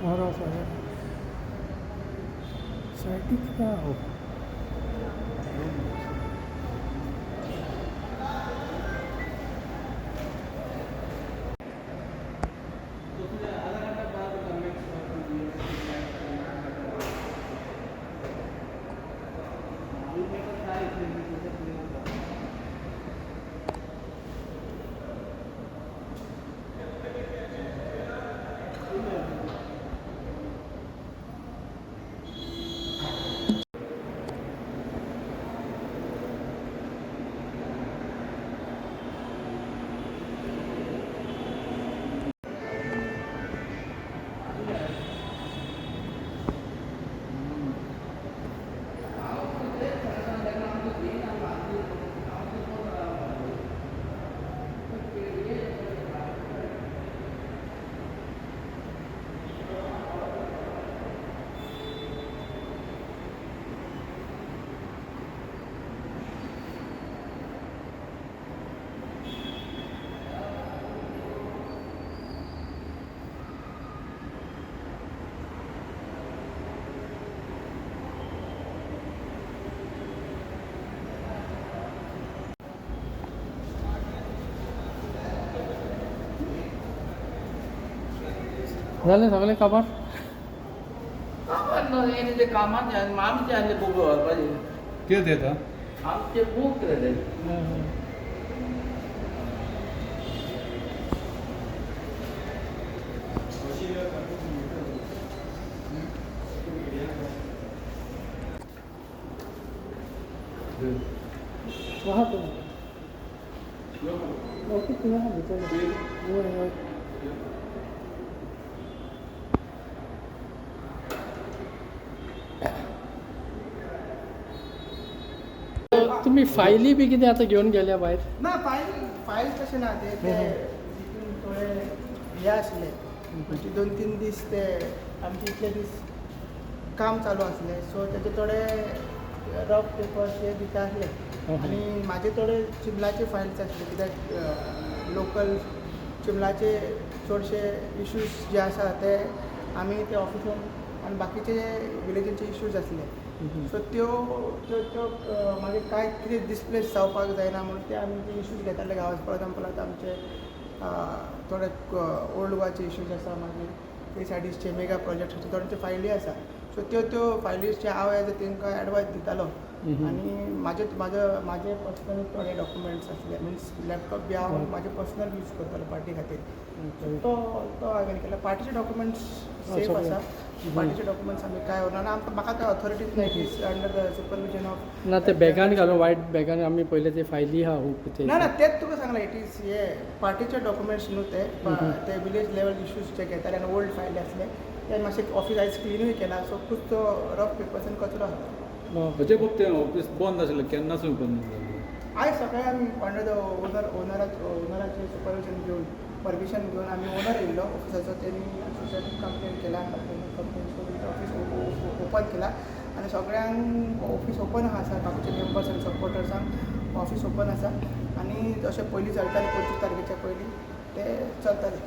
बरो आसा. सायडीक कितें आहा? जालें सगळें काबार? कामार ना हें ते कामाचे आनी आमचे आसले बूक व्हरपाचे. कितें दिता? आमचे बूक रे ते. आहा तुमी ओके, तुवें आहा भितर. वय वय. तुमी फायली बी कितें आतां घेवन गेल्या भायर? ना, फायल फायल तशें ना. ते ते तितून थोडे हे आसले, म्हणजे 2-3 दीस ते आमचे इतले दीस काम चालू आसलें, सो तेजे थोडे रफ पेपर्स हे भितर आसले. आनी म्हाजे थोडे चिंबलाचे फायल्स आसले, कित्याक लोकल चिंबलाचे चडशे इश्यूज जे आसा ते आमी ते ऑफिसान आनी बाकीचे विलेजीचे इश्यूज आसले. सो त्यो त्यो त्यो मागीर कांय कितें डिसप्लेस जावपाक जायना म्हणून ते आमी ते इश्यूज घेताले गांवांत. फॉर एग्जाम्पल, आतां आमचे थोडे ओल्ड गोवाचे इश्यूज आसा, मागीर ते सायडीचे मेगा प्रोजेक्ट आसा, थोड्यांच्यो फायली आसा. सो त्यो त्यो फायलीचे हांव एज अ तांकां एडवायस दितालो. आनी म्हाजे म्हाजो म्हाजे पर्सनल थोडे डॉक्युमेंट्स आसले, मिन्स लॅपटॉप बी हांव म्हाजे पर्सनल यूज करतालो पार्टी खातीर. सो तो तो हांवें केला. पार्टीचे डॉक्युमेंट्स सेफ सगळे. आसा. पार्टीचे डॉक्युमेंट्स आमी काय उरना. आमकां म्हाका ते ऑथॉरिटीच ना, it is under the supervision of. ना, ते बॅगान घालून, वायट बॅगान आमी पयले ते फायली आहा खूब ते. ना ना, तेच तुका सांगलां, it is हे पार्टीचे डॉक्युमेंट्स न्हू ते. ते विलेज लेवल इश्यूज जे घेताले आनी ओल्ड फायली आसले ते मातशे ऑफिस आयज क्लिनूय केला. सो खूब तो रफ पेपर्स आनी कचरो आसा. अजय बाब, तें ऑफिस बंद आशिल्लें, केन्नासून बंद जालें? आयज सकाळी आमी अंडर the owner ओनराचे सुपरविजन घेवन, परमिशन घेवन, आमी ओनर येयल्लो ऑफिसाचो, तेणी सोसायटीक कंप्लेन केला. कंप्लेन करून ऑफिस ओपन केला आनी सगळ्यांक ऑफिस ओपन आसा. बाकीचे मेंबर्स आनी सपोर्टर्सांक ऑफिस ओपन आसा आनी जशें पयलीं चलतालें, 25 तारखेच्या पयलीं ते चलतालें.